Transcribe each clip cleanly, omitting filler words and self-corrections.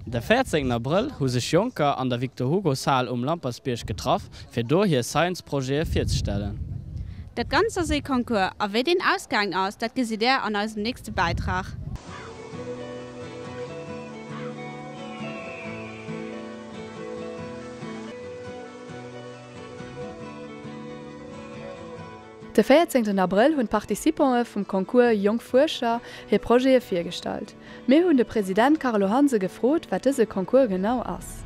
De 14 Abrëll hu sech Jonker an der Victor Hugo Saal um Lampertsbierg getraff, fir do hir Science-Projete virzestellen. Dat Ganzt ass ee Concours a wéi deen ausgaangen ass, dat gesitt Är an eisem nächste Bäitrag. De 14 Abrëll hunn d'Participantë vum Concours Jonk Fuerscher hir Projete virgestallt. Mir hunn de President Carlo Hanse gefrot, wat dëse Concours genau ass.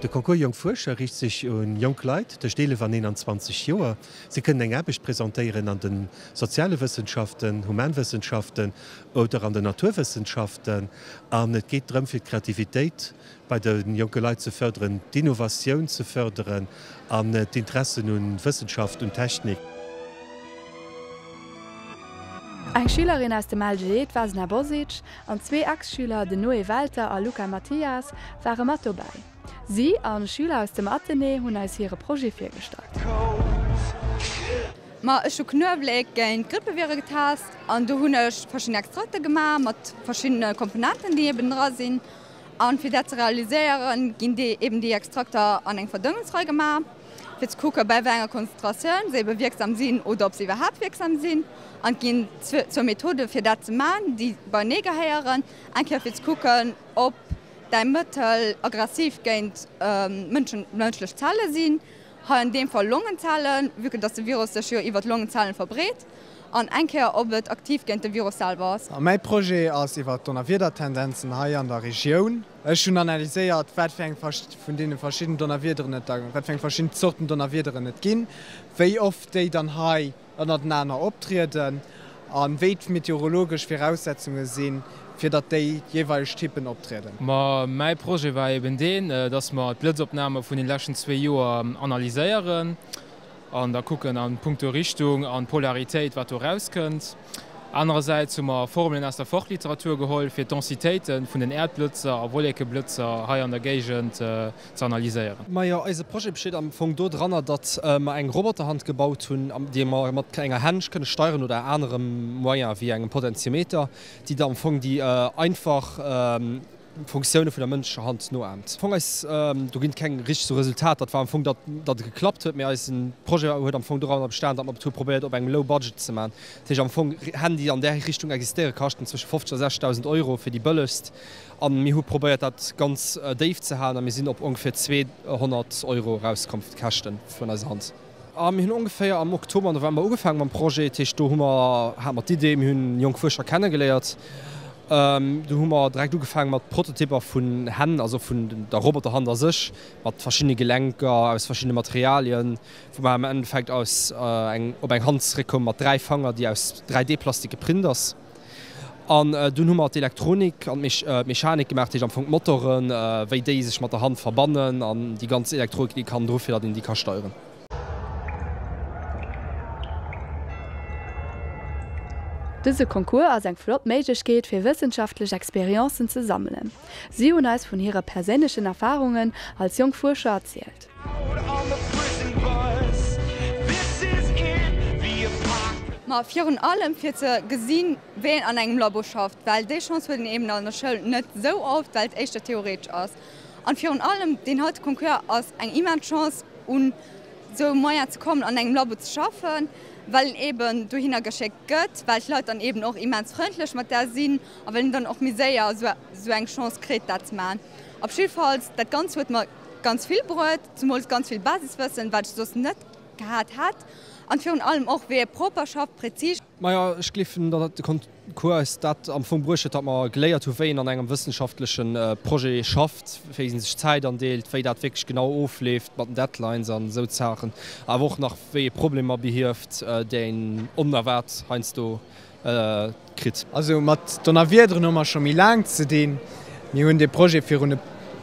De Concours Jonk Fuerscher riicht sech u jonk Leit tëscht 11 an 21 Joer. Si kënnen eng Aarbecht presentéieren an de soziale Wëssenschaften, Humanwëssenschaften oder an den Naturwëssenschaften. An et geet drëm, fir d'Kreativitéit bei de jonke Leit ze fërderen, d'Innovatioun ze fërderen an d'Interessen un Wëssenschaft, un Technik. Eng Schülerin aus dem LGE, d'Vesna Bozic, an zwee Ex-Schüler, den Noé Welter a Luca Mathias, ware mat dobäi. Si an Schüler aus dem Athenée hunn eis hire Projet virgestallt. Ma ech hu Knuewelek géint Grippeviren getest an do hunn ech verschidden Extrakter gemaach mat verschiddene Komponenten déi eben dra sinn. An fir dat ze realiséieren, ginn déi eben déi Extrakter an eng Verdënnungsrei gemaach, fir ze kucken, bei wéi enger Konzentratioun se ebe wierksam sinn oder ob se iwwerhaapt wierksam sinn. An et ginn zwou Methode fir dat ze maachen, déi beienee gehéieren. Eng Kéier fir ze kucken, ob däi Mëttel aggressiv géint mënschen, mënschlech Zelle sinn, hei an deem Fall Longenzellen, vue que dass de Virus sech jo iwwer d'Longenzellen verbreet, an eng Kéier ob et aktiv géint de Virus selwer ass. A mäi Projet ass iwwer d'Donnerwiedertendenzen hei an der Regioun. Ech hunn analyséiert, wat fir eng vun deene verschidden Donnerwiederen et da, wat fir eng verschidden Zorten Donnerwiederen et ginn, wéi oft déi dann hei ënnertenaner optrieden a wéi d'meteorologesch Viraussetzunge sinn, fir datt déi jeeweileg Typen optrieden. Ma mäi Projet war eben deen, dass mer d'Blëtzopname vun den leschten zwee Joer analyséieren an da kucken a punkto Richtung an Polaritéit wat do rauskënnt. Anerersäits hu mer Formelen aus der Fachliteratur geholl fir d'Densitéite vun den Äerdblëtzer a Wollekeblëtzer hei an der Géigend ze analyséieren. Majo, eise Projet besteet am Fong do dranner, datt mer eng Roboterhand gebaut hunn, déi mer mat enger Hänsch kënne steieren oder anerem Moyen wéi engem Potentiometer, déi da am Fong déi einfach Funktioune vun der mënschlecher Hand noahmt. Am Fong eis, do ginn et keng richteg sou Resultater, et war am Fong, datt datt et geklappt huet, mee eisen Projet huet am Fong doranner bestan, datt mer et hu probéiert op engem Low Budget ze man. Dat heescht am Fong Hänn déi an där Richtung existéiere kaschten zwësche 50 a 60.000 Euro fir déi bëllegst an mir hu probéiert dat ganz déif ze halen a mir sinn op ongeféier 200 Euro erauskomm fir d'Käschte vun eiser Hand. A mir hunn ongeféier am Oktober, November ugefaange mam Projet. Dat heescht, do hu mer, hate mer d'Idee, mir hunn jonk Fuerscher kennegeléiert. Do hu mer direkt ugefaange mat Prototyper vun Hänn, also vun der Roboterhand a sech, mat verschiddene Gelenker aus verschiddene Materialien, wou mer am Endeffekt aus eng, op eng Hand zeréckkoumen mat 3 Fanger, déi aus 3D-Plastik geprint ass. An dunn hu mer d'Elektronik an d'Mechanik gemaach, dat heescht am Fong d'Motoren, wéi déi sech mat der Hand verbannen an déi ganz Elektronik, déi kann dru fir datt een déi ka steieren. Dëse Concours ass eng flott Méiglechkeet fir wëssenschaftlech Experiencen ze sammelen. Si hunn eis vun hire perséinlechen Erfarungen als jonk Fuerscher erzielt. Ma virun allem fir ze gesinn, wéi een an engem Labo schafft, well déi Chance huet een eben an der Schoul net esou oft, well et éischter theoretesch ass. An virun allem deen heite Concours ass eng immens Chance un esou Moyen ze kommen an engem Labo ze schaffen, well een eben dohinner geschéckt gëtt, well d'Leit dann eben och immens frëndlech mat där sinn a well een dann och méi séier esou eng Chance kritt dat ze maachen. Op jiddefalls dat Ganzt huet mer ganz vill bruet, zemools ganz vill Basiswëssen, wat ech soss net gehat hätt an virun allem och wéi ee propper schafft, präzis. Majo, ech gleefen, datt de Concours eis dat am Fong bruecht huet, datt mer geléiert hu wéi een an engem wëssenschaftleche Projet schafft, wéi ee sech d'Zäit andeelt, wéi dat wierklech genau ofleeft mat den Deadlines an esou Saachen, awer och nach wéi ee Problemer behieft, déi een onerwaart heiansdo kritt. Also mat Donnerwiederen hu mer scho méi laang ze dinn. Mir hunn dee Projet virun e,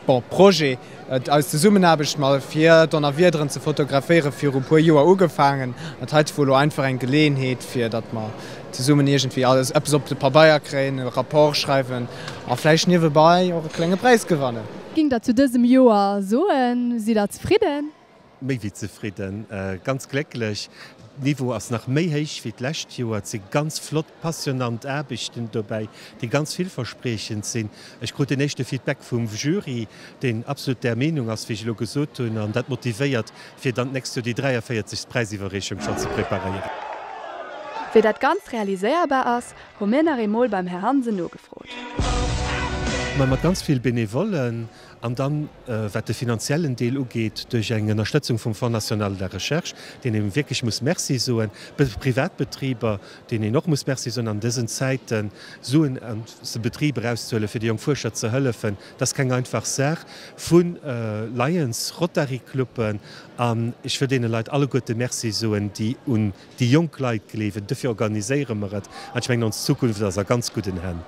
bon, Projet, eis Zesummenaarbecht mat fir Donnerwiederen ze fotograféieren viru puer Joer ugefaangen. Dat heite wor elo einfach eng Geleeënheet fir datt mer zesummen iergendwéi alles eppes op de Pabeier kréien, e Rapport schreiwen a vläicht niewebei och e klenge Präis gewannen. Géingt der zu dësem Joer soen, sidd der zefridden? méi wéi zefridden, ganz glécklech. Niveau ass nach méi héich wéi d'lescht Joer. Et si ganz flott, passionant Aarbechten dobäi, déi ganz villverspriechend sinn. Ech krut den éischte Feedback vum Jury, deen absolut där Meenung ass, wéi ech elo gesot hunn, an dat motivéiert, fir dann d'nächst Joer déi 43. Präisiwwerreechung schonn ze preparéieren. Wéi dat Ganzt realiséierbar ass, hu mir nach eemol beim Här Hansen nogefrot. Mä mat ganz vill Benevollen an dann, wat de finanziellen Deel ugeet, duerch eng Ënnerstëtzung vum Fonds national de la recherche, deen ee wierklech muss Merci soen, Privatbetriber, deenen een och muss Merci soen, an dësen Zäiten Suen aus dem Betrib erauszehuelen, fir de jonk Fuerscher ze hëllefen, dat ass keng einfach Saach, vu Lions, Rotary-Cluben. An ech wëll deene Leit alleguerte Merci soen, déi un déi jonk Leit gleewen. Dofir organiséiere mer et. An ech mengen, ons Zukunft ass a ganz gudden Hänn.